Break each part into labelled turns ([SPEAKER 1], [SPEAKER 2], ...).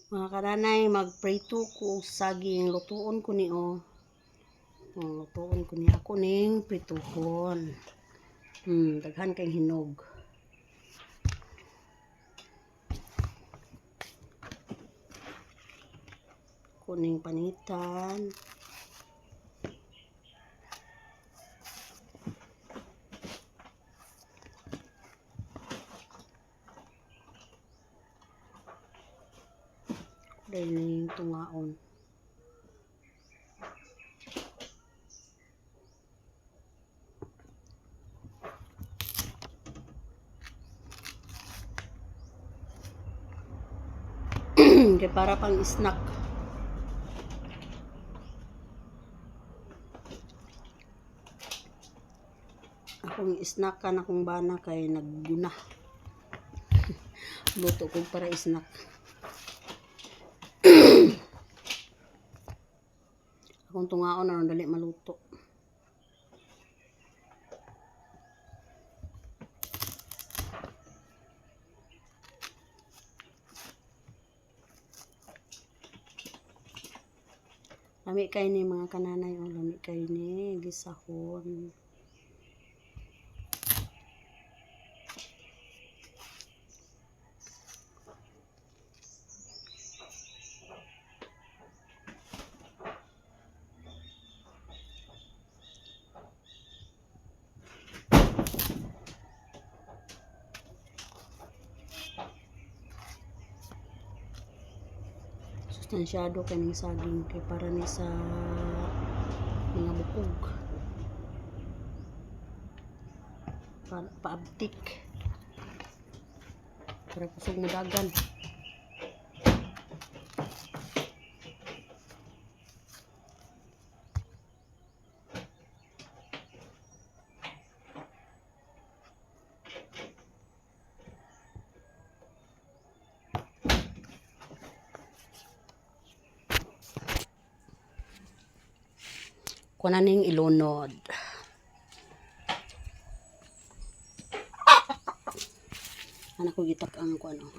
[SPEAKER 1] Mga kananay, magprito ko og saging. Lutuon ko ni oh. Oh, lutuon ko ni ako ning prituhon. Daghan kay hinog. Kuning panitan. Dahil ning tungaon. Kay para pang snack. Akong snack kan akong bana kay nagguna. Luto ko para snack. Akong tungaon aron dali maluto. Lami kay ni, mga kananay, oh, lami kay ni gisahon. Sustansyado kay ning saging kay para ni sa mga bukog. Para paabtik. Para kusog mo dagan. Kuha ning ilunod. Anak ko gitak ang kuan oh.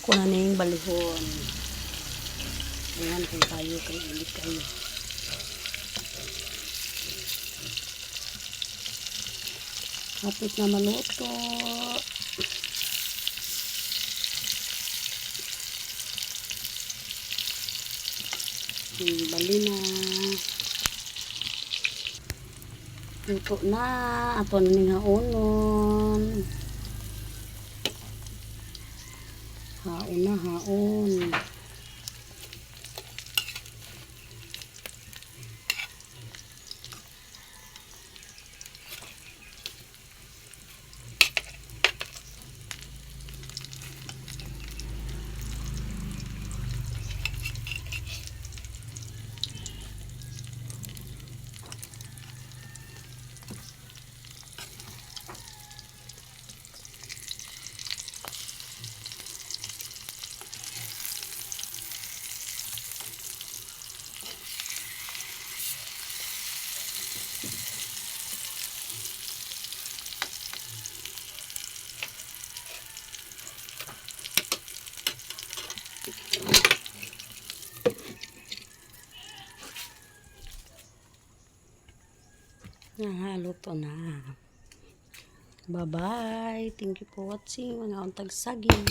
[SPEAKER 1] Ako na ning balihon. Ayan kung tayo kay init kayo. Hapit na maluto. Bali na. Luto na. Ato na ning haonon. Haon na, haon. Ah, luto na. Bye-bye. Thank you for watching, mga untag saging.